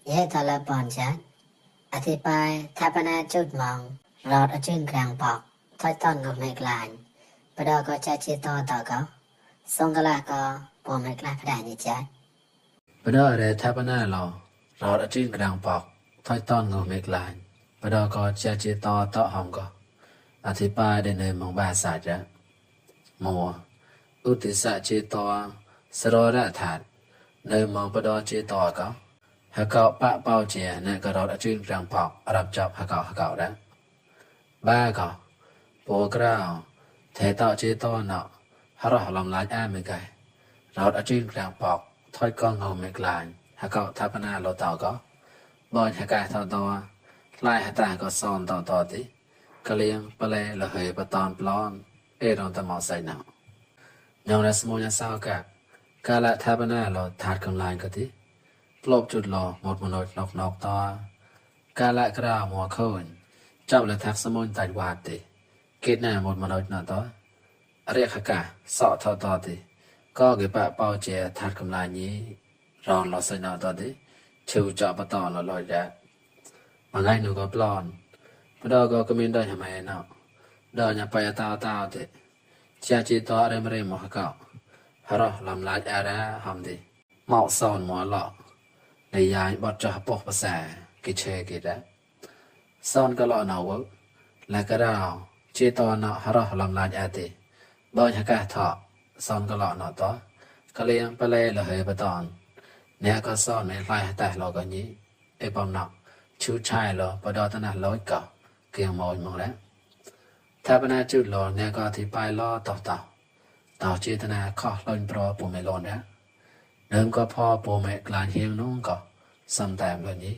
tha la pon chat อธิบายทัปนาจุดมองรอดอจึงกลางปอกถอยต้นกับไม่กลานปดอก็จะจิตต่อก็ทรงกะละก็บ่ไม่กลาพระนิจัดปดอเรทัปนาลอรอดอจึงกลางปอกถอยต้นกับไม่กลานปดอก็จะจิตต่อหอมก็อธิบายได้ในมองบาษาจะมัวอุติสะจิตสรระถาดในมองปดอจิตก็หะเกาปะเป้าเจียในกระรอดอจึงกลางปอกรับจอบหะเกาได้บ้าก็โปกราวเทต่อจิตเนาะหะรอลำลายอ้าไม่ไกลรอดอจึงกลางปอกถอยกองเงาไม่กลานหะเกาทัปนาโลเต่าก็บอนหะกาต่อไล่หะตาก็ซ่อนต่อติกะเลียงปะเลละเหยปะตอนปลอนรอนตะมอใส่เนาะยองรัสโมญาสาวกะกาละทัปนาโลถาดกำลายก็ติปลบจุดรอหมดมนุษย์นอกต่อกาละกราวมัวโคนจับและทักสมุนตัดวาดติเกตหน้าหมดมนุษย์ต่อเรียกกะสอต่อติก็เกปะเป้าเจทัดกำลายนี้รอนรอใส่เนาต่อติชิวเจาะปะตอนลอยแดดบางไงหนูก็ปลอนพดอก็มีได้ทำไมเนาะดออย่าไปตาติเจียจิตอะไรไม่ได้หมอเก่าฮะรอลำลายอะไรหอมดิเหมาะซอนหมอหลอกในยายบอดจะปกภาษากิเชกิดะซ่อนก็หล่อหนาวและก็ดาวเจตอนฮะรอลำลายอาติบอยฮะกะถอซ่อนก็หล่อหนอต่อกะเลียงปะเลละเหยปะตอนเนี่ยก็ซ่อนในไล่แต่เราก็นี้ไอ้ปอมหนักชูชายเราปดอตนะร้อยเก่าเกียงมอยมองแล้วถ้าปนาจุดหล่อเนี่ยก็ที่ไปล่อต่อเจตนาข้อลอยปลอปูไม่ร้อนนะเดิมก็พอปูไม่กลานเฮียงน้องก็ซ้ำแต้มเลยนี้